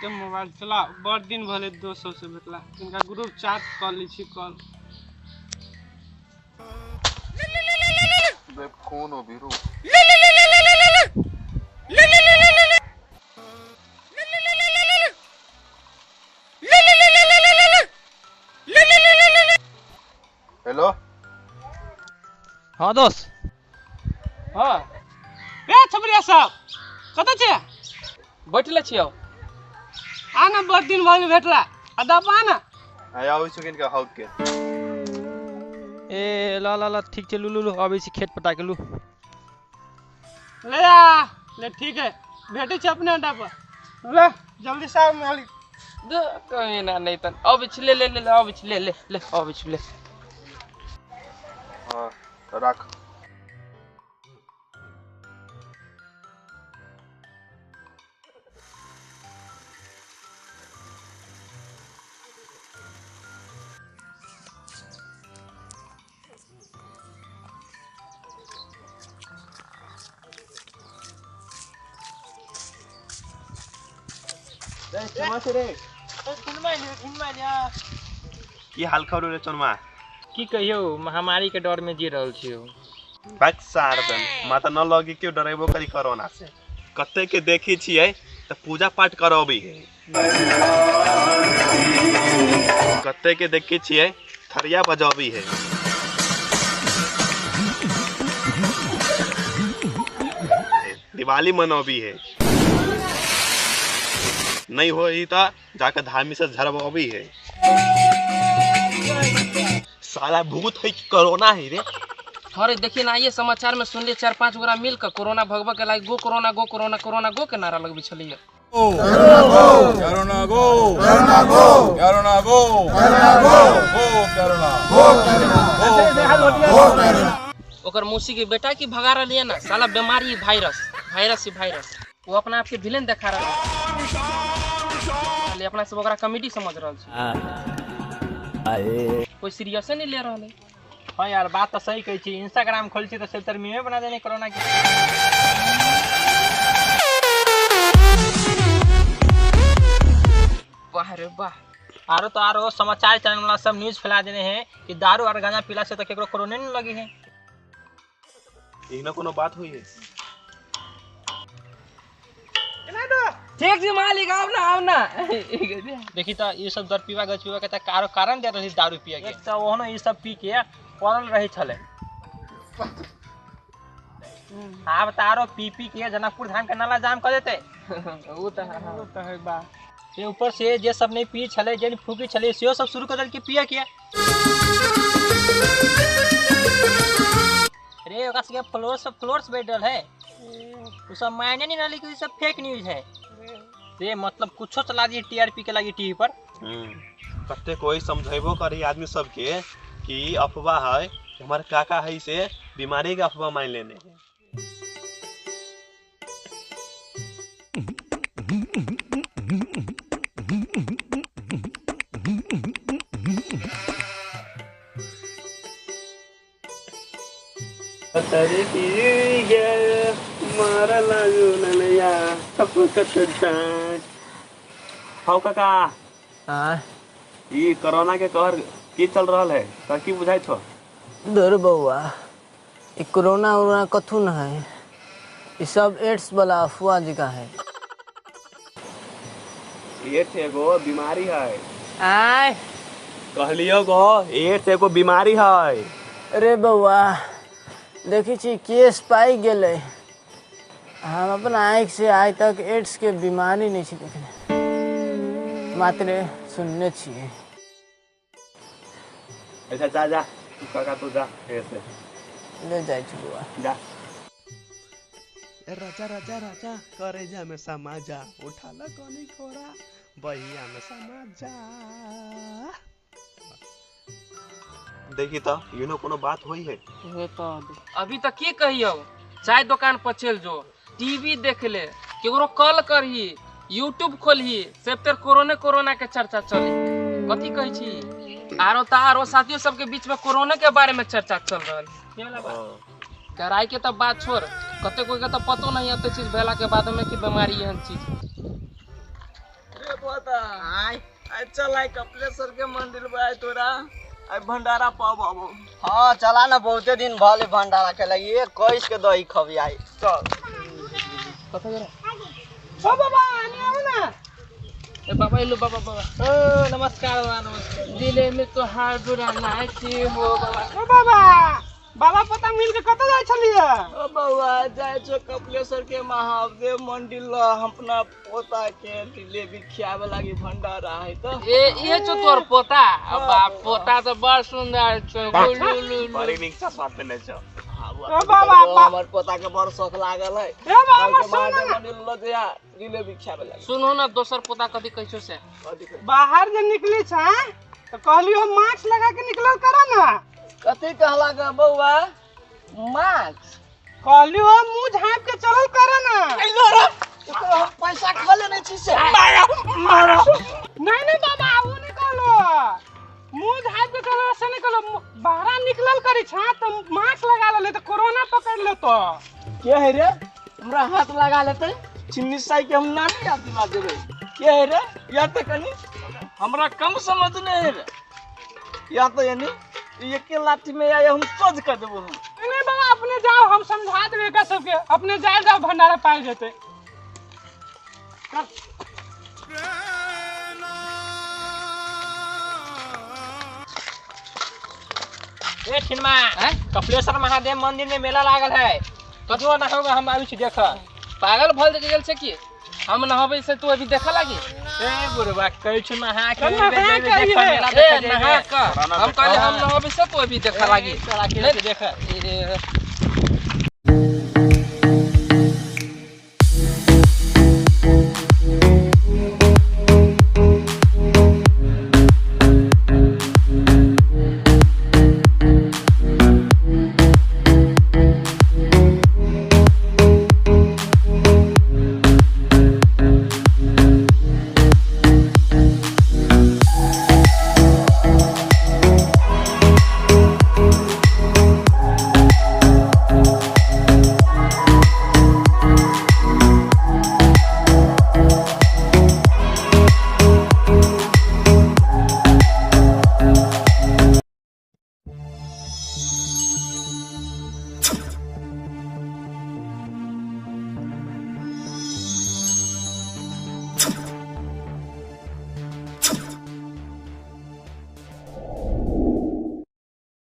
ते मोबाइल चला बड़ दिन भले दोस्त सबसे भेटला इनका ग्रुप चैट कर लै छी कॉल। बे फोन हो बीरू। हेलो। हाँ दोस्त। हाँ ए छबरिया साहब कतऽ छै? बैठले छियौ। आ ना बड़ दिन भले भेटला अदा पा ना। आय आबै छी किनका हक के। ए ला ला ला ठीक छै लू लू लू आबै छी खेत पटा के लू। ले आ ले ठीक है भेटै छै अपने अड्डा पर ले जल्दी साहब मालिक दे कहीं ना नहीं तन अबै छी ले ले ले अबै छी ले ले ले अबै छी ले। हां राख। की हाल खबर रे चनुआ? की कहियो महामारी के डर में जी रहल छियो। बक सार दन माता न लगी क्यों डरेबो करी कोरोना से। कते के देखी छियै त पूजा पाठ करबी है। कते के देखी छियै थरिया बजाबी है। दिवाली मनाबी है। नहीं हो ही ता जाकर धामी से झरवाबी है। साला भूत है कि कोरोना है रे। अरे देखिए ना ये समाचार में सुनलिए 4-5 गोरा मिल के कोरोना भगवा के like go corona go corona corona go के नारा लगबे छलिए। Corona go corona go corona go corona go corona go go corona go corona go corona. ओकर मौसी के बेटा की भगा रहलिए ना साला बीमारी वायरस वायरस ही वायरस। वो अपना आप के विलेन देखा रहा है अपना सब ओकरा कॉमेडी समझ रहल छी। कोई सीरियस नहीं ले रहल है। हां यार बात तो सही कहै छी। इंस्टाग्राम खोल छी त सब तर मीमे बना देने कोरोना के। वाह रे वाह। आरो तो आरो समाचार चैनल वाला सब न्यूज़ फैला देने हैं कि दारू और गांजा पीला से तो केकरो कोरोना नहीं लगी है। एहना कोनो बात होई है? ठीक जी मालिक आओ ना आओ ना। देखी तो ये सब दर पीवा गच पीवा के त कारो कारण दे रही दारू पिए के। तो ओहनो ये सब पी के पड़ल रही छले। आब तारो पी पी के जनकपुर धाम के नाला जाम कर देते। उ त उ त है बा। ये ऊपर से जे सब नहीं पी छले जे फूकी छले सेहो सब शुरू कर देल के पिए के। रे ओकरा सबके फ्लोर सब फ्लोर्स बैठ रहल है। उ सब मायने नहीं रहली कि सब फेक न्यूज़ है। रे मतलब कुछो चला दिए टीआरपी के लगी टीवी पर। कते कोई समझेबो करी आदमी सबके कि अफवाह है हमारे काका है से बीमारी के अफवाह मान लेने है। हौ काका। हाँ ई कोरोना के कहर की चल रहल है त की बुझाइत हो? दर बउआ ई कोरोना उरोना कथू न है। ई सब एड्स वाला अफवाह जका है। एड्स एगो बीमारी है। आय कहलियो गो एड्स एगो बीमारी है। अरे बउआ देखी छी केस पाई गेलै। हम अपना आँखि से आइ तक एड्स के बीमारी नहीं छी देखने, मात्र सुनने छियै। अच्छा जा जा तू काका तू जा ऐसे ले जाइ छी बउआ जा। राजा राजा राजा करे जा में समा जा उठा ला कोनी खोरा बहिया में समा जा। देखी त you know कोनो बात होई है। हे तो अभी तक की कहियो चाय दुकान पर चल जो टीवी देख ले केकरो कॉल करही यूट्यूब खोलही सब तर कोरोना कोरोना के चर्चा चली। कथी कहै छी? आरो त आरो साथियों सबके बीच में कोरोना के बारे में चर्चा चल रहल है। डराई के तो बात छोड़ कते कोई के तो पतो नहीं एते चीज भेला के बाद में कि बीमारी एहन चीज। पोता आय आय चल आय कपिलेश्वर के मंदिर पर आय तोरा आय भंडारा पाव बाबू। हाँ चला ना, बहुते दिन भले भंडारा के लगी 21 के दही खबी आई। चल ओ बाबा आने आओ ना। ए बाबा इलो बाबा बाबा। ओ नमस्कार बाबा नमस्कार। दिले में तो हार बुरा नाची हो बाबा। ओ बाबा बाबा पता मिल के कत जाय छलिए? ओ बौआ जाय छो कपिलेश्वर के महादेव मंदिर ल, हम अपना पोता के जिलेबी खियावे लागी भंडारा है त। ए इहे छो तोर पोता? अब बाप पोता तो बड़ सुंदर छो, गुलु बड़ी नीक चश्मा पहिने छो। ओ बाबा हमर पोता के बड़ शौक लागल है। ए बाबा सुन ना मंदिर ल जा जिलेबी खियावे लागी। सुनो ना दोसर पोता कथि कहै छो से? बाहर जे निकली छ त कहलियो मास्क लगा के निकलल करा ना। कथी कहला ग बौआ? मास्क कहलियो मुंह झाँप के चलल करा ना। हम पैसा खा लेने छी से मारो मारो। नहीं नहीं बाबा वो नहीं कहलो, मुंह झाँप के चलल से नहीं कहलो, बाहर निकलल करी छा त मास्क लगा ले त कोरोना पकड़ ले तो। के है रे हमरा हाथ लगा लेते चिन्नी साई के हम ना याद दिला देबे। के है रे या त कनी हमरा कम समझ नहीं है रे, या तो यानी एक लाठी में आया हम सोच कर देबो। हम नहीं बाबा अपने जाओ हम समझा देबे का सबके, अपने जाए जाओ भंडारा पाल जेते। ए ठिनमा कपिलेश्वर महादेव मंदिर में मेला लागल है, कदो ना होगा हम आबि छी देख। पागल भल गेल छै की? हम नहाबै से तू अभी देखा लागी? ए बुढ़वा कहै छी नहा के ए नहा के हम कहले हम नहाबै से तू अभी देखा लागी। नहीं देख।